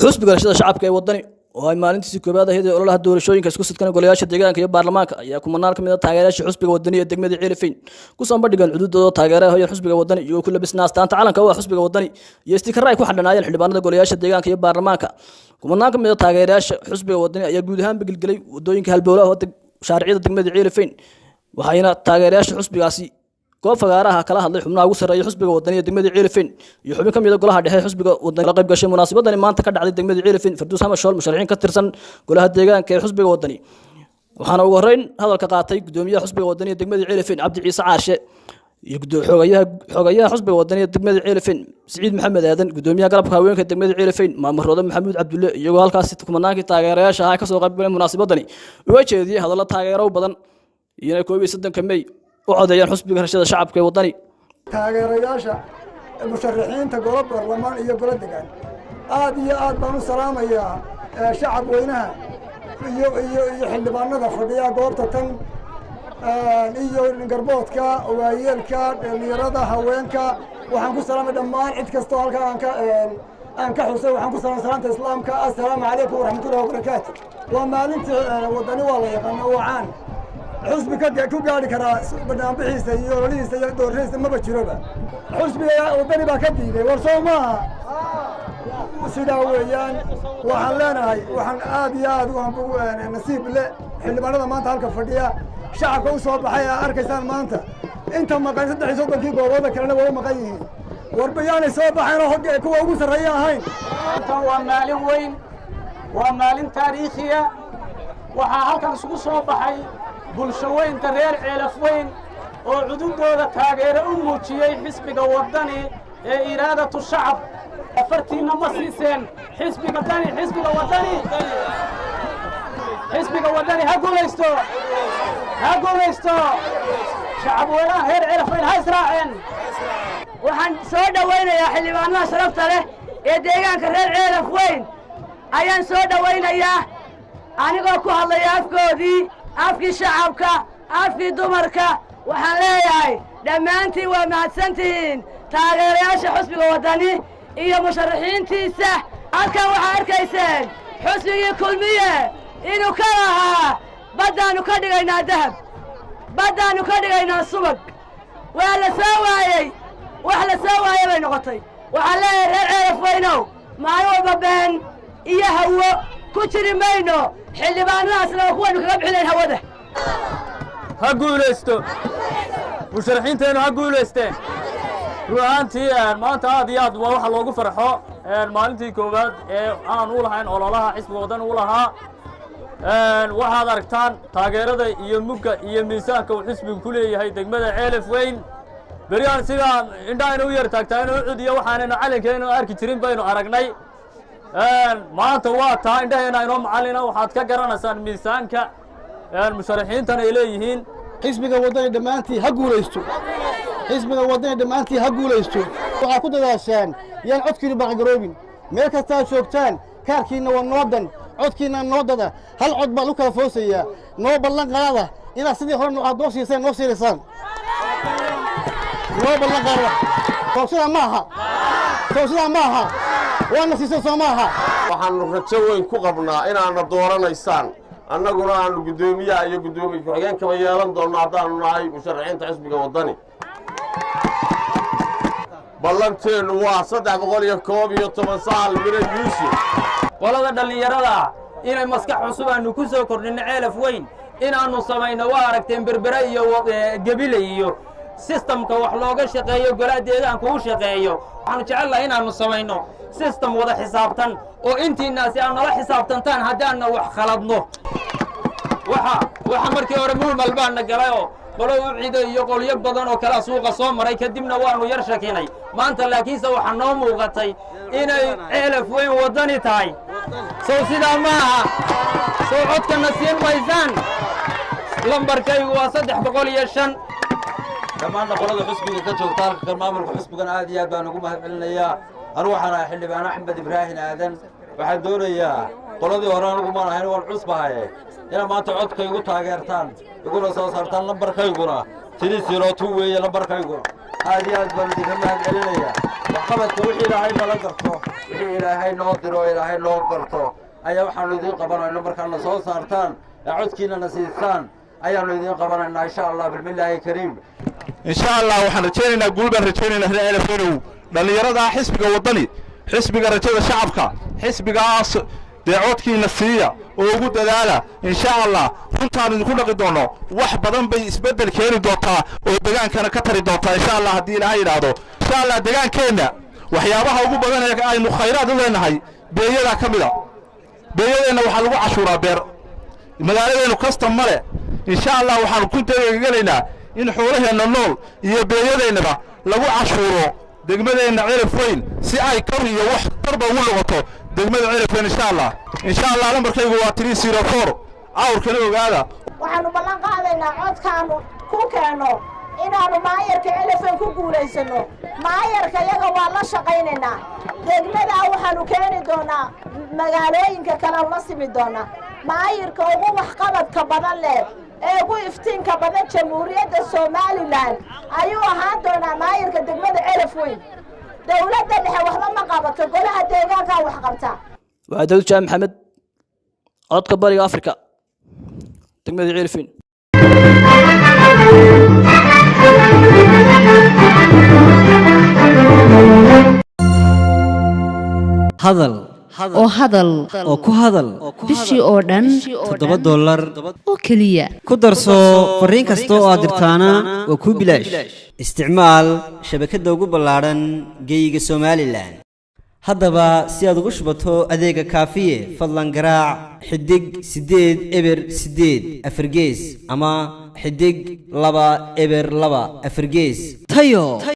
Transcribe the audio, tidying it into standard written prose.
Xusbiga Rashada Shacabka ee Wadani, oo ay maalintiisii koowaad ahayd ee ololaha doorashooyinka isku sidkan golayaasha deegaanka iyo baarlamaanka, ayaa kumanaan ka mid ah taageerayaasha xusbiga Wadani ee degmada Ceelafeyn ku soo bandhigeen cududooda taageeraha hoyan xusbiga Wadani, iyagoo ku labisnaa astaanta calanka oo ah xusbiga Wadani iyo istikara ay ku xadhanaayeen xildhibaanada golayaasha deegaanka iyo baarlamaanka. Kumanaan ka mid ah taageerayaasha xusbiga Wadani ayaa guud ahaan gelgelay wadooyinka halbowlaha oo shaariciyada degmada Ceelafeyn, waxayna taageerayaasha xusbigaasi goob fagaaraha kala hadlay xubnaha ugu sarreeya xusbiga Wadani ee degmada Ceelafeyn iyo xubin ka mid ah golaha dhexe xusbiga Wadani la qayb gashay munaasabadani maanta ka dhacday degmada Ceelafeyn, Farduus Hamashool, musharaxiin ka tirsan golaha deegaanka ee xusbiga Wadani. Waxaana ugu horreyn hadalka qaatay gudoomiyaha xusbiga Wadani ee degmada Ceelafeyn, Cabdi Ciise Caarshe, iyo xogayaha xusbiga Wadani ee degmada Ceelafeyn, Siciid Maxamed Aadan, gudoomiyaha garabka haweenka degmada Ceelafeyn, Maamuroode Maxamuud Cabdulle, iyagoo halkaasi kumanaankii taageerayaasha ahaa kasoo qayb galeen munaasabadani uga jeediyey hadallo taageero badan iyo inay 31-ka Mey u codeeyaan xusbiga Rashada Shacabka ee Wadani. Taageerayaasha musharaxiinta golo baarlamaan iyo golo degaan, aad iyo aad baan u salaamayaa shacab weynaha iyo xildhibaanada fadhiya goobta tan iyo garboodka, waayeelka, dhalinyarada, haweenka. Waxaan ku salaamay dhammaan cid kastoo halkaa aan ka xusay. Waxaan ku salaamay salaamta Islaamka: assalaamu calaykum waraxmatullahi wabarakaatu. Waa maalintii Wadani, waa la yaqaana, waa caan. Xusbi ka ku gaari karaa banaanbixiisa iyo ololihiisa iyo doorashadiisa maba jiroba. Xusbiga Wadani baa ka diiday. War soo maaha? Sidaa weeyaan. Waxaan leenahay, waxaan aad iyo aad ugu nasiib le xildhibaanada maanta halka fadhiya, shacabka u soo baxay aa arkaysaan maanta. Inta maqan 33-kii goobooda kalena waa u maqan yihiin. Warba yaanay soo baxayn oo kuwa ugu sarreeya ahayn. Waa maalin weyn, waa maalin taariikhiya. Waxaa halkan isugu soo baxay bulsho weynta reer Ceelaf Weyn oo cududooda taageero u muujiyey xisbiga Waddani ee iraadatu shacab. Afartiinna ma siiseen xisbiga Dani? Xisbiga Waddani, xisbiga Waddani ha guulaysto, ha guulaysto! Shacab weynaha reer Ceelaf Weyn ha israaceen. Waxaan soo dhowaynayaa xildhibaanada sharafta leh ee deegaanka reer Ceelaf Weyn ayaan soo dhowaynayaa, anigoo ku hadlaya afkoodii, afkii shacabka, afkii dumarka. Waxaan leeyahay dhammaantiin waa mahadsantihiin, taageerayaasha xusbiga Waddani iyo musharaxiintiisa. Halkan waxaa arkayseen xusbigii Kulmiye inuu ka lahaa baddaannu ka dhigaynaa dahab, baddaannu ka dhigaynaa subag. Waa la soo waayey, wax la soo waayey bay noqotay. Waxaan leeyahay reer Ceelaf Weynow, maalin walba been iyo hawo ku jiri mayno. Xildhibaanadaasna waa kuwaynu kaga bixinayn hawada. Ha guulaysto musharaxiinteennu, ha guulaysteen! Run ahaantii maanta aad iyo aad waa waxa loogu farxo, maalintii koowaad ee aan u lahayn ololaha xisbiga Waddan u lahaa. Waxaad aragtaan taageerada iyo mugga iyo miisaanka uu xisbigu ku leeyahay degmada Ceelaf Weyn. Beryahan sidaa indhahayna u yar taagtaayno ucud iyo waxaanaynu calankeenu arki jirin baynu aragnay. Maanta waa taa indhaheena inoo macallina. Waxaad ka garanaysaan miisaanka musharaxiintan ay leeyihiin. Xisbiga Waddani dhammaantii ha guulaysto! Xisbiga Waddani dhammaantii ha guulaysto! Waxaa ku dadaashaan yaan codkiinu baqagaroobin. Meel kastaad joogtaan, kaarkiinna waa noodan, codkiinna noodada. Hal cod baa lagu kala foosayaa. Noo ballan qaada inaad sidii hore aad noo siiseen noo siinaysaan. Noo ballan qaada. Soo sidaa ma aha? Soo sidaa ma aha? Waana siiseen, soo ma aha? Waxaannu rajo weyn ku qabnaa inaadna dooranaysaan, annaguna aanu guddoomiyaha iyo guddoomiye ku-xigeenkaba yeelan doonno haddaannu nahay musharaxiinta xisbiga Waddani. Ballanteennu waa 311, Sahal Mire Yuusuf. Qolada dhallinyarada ah inay maskax cusub aanu ku soo kordhinno Ceelaf Weyn, inaannu samayno. Waa aragteen Berbere iyo Gebile iyo systemka wax looga shaqeeyo, golaha deegaanka u shaqeeyo. Waxaanu jecelnahay inaannu samayno system wada xisaabtan oo intiinaasi aad nala xisaabtantaan haddaanna wax khaladno. Waxa markii hore muhmal baana galayoo qolo u cido iyo qolyo badan oo kalea suuqa soo maray, kadibna waannu yar shakinay. Maanta laakiinse waxaa noo muuqatay inay Ceelaf Weyn Waddani tahay. Sow sidaa ma aha? Sow codkana siin maysaan? Lambarkaygu waa 305. Dhammaanna qolada xusbiga ka joogta halka kan, maamulka xusbigan aad iyo aad baan ugu mahad celinayaa. Anugu waxaan ahay xildhibaan Axmed Ibraahin Aadan. Waxaan doonayaa qoladii hore anugu maan ahayn, waan cusbahaye, inaad maanta codka igu taageertaan, iguna soo saartaan. Lambarkayguna 302 weeye lambarkayguna. Aad iyo aad baan idinka mahad celinayaa. Waxqabadka wixii Ilaahay nala garto, wixii Ilaahay noo diro, Ilaahay noo garto ayaa waxaanu idiin qabanayno. Markaadna soo saartaan ee codkiina na siisaan ayaanu idiin qabanaynaa, insha Allah, bismillaahi kariim. Insha Allah waxaan rajaynaynaa guul baan rajaynaynaa. Reer Ceelafweynow, dhallinyarada xisbiga Waddani, xisbiga rajada shacabka, xisbigaas dee codkiina siiya oo ugu dadaala. Insha Allah runtaan idinku dhaqi doono, wax badan bay isbeddel keeni doontaa oo degaankana ka tari doontaa, insha Allah, haddii Ilaahay yidhaahdo. Insha Allah degaankeenna waxyaabaha ugu badan ee aynu khayraad u leenahay beeyadaa ka mid a. Beeyadeenna waxaa lagu cashuuraa beer, magaaladeennu kastam ma le. Insha Allah waxaanu ku degegelaynaa in xoolaheenna nool iyo beeyadeennaba lagu cashuuro degmadeenna Celaf Weyn, si ay kor iyo wax tarba ugu noqoto degmada Celaf Weyn, insha Allah. Insha Allah lambarkaygu waa 304, awrkana ogaada. Waxaanu ballan qaadaynaa codkaanu ku keenno inaannu maayarka Celafweyn ku guulaysanno. Maayarka yaga waa la shaqaynaynaa. Degmadaa waxaanu keeni doonaa magaalooyinka kale la simi doonaa. Maayirka ugu waxqabadka badan leh ee ugu iftiinka badan Jamhuuriyadda Somalilan ayuu ahaan doonaa maayirka degmada Celaf Weyn. Dowladda dhexe waxba ma qabato, golaha deegaankaa wax qabta. Waxaa Dawud Jaam Maxamed, Codka Bariga Afrika, degmada Ceelafweyn. Hadal oo hadal oo ku hadal bishii oo dhan $7 oo keliya. Ku darso fariin kasta oo aad dirtaana waa kuu bilaash. Isticmaal shabakadda ugu ballaadhan geeyiga Somalilan. Haddaba si aad ugu shubato adeega Kaafiye, fadlan garaac *808 4 ama *202 4 gees. Tayo.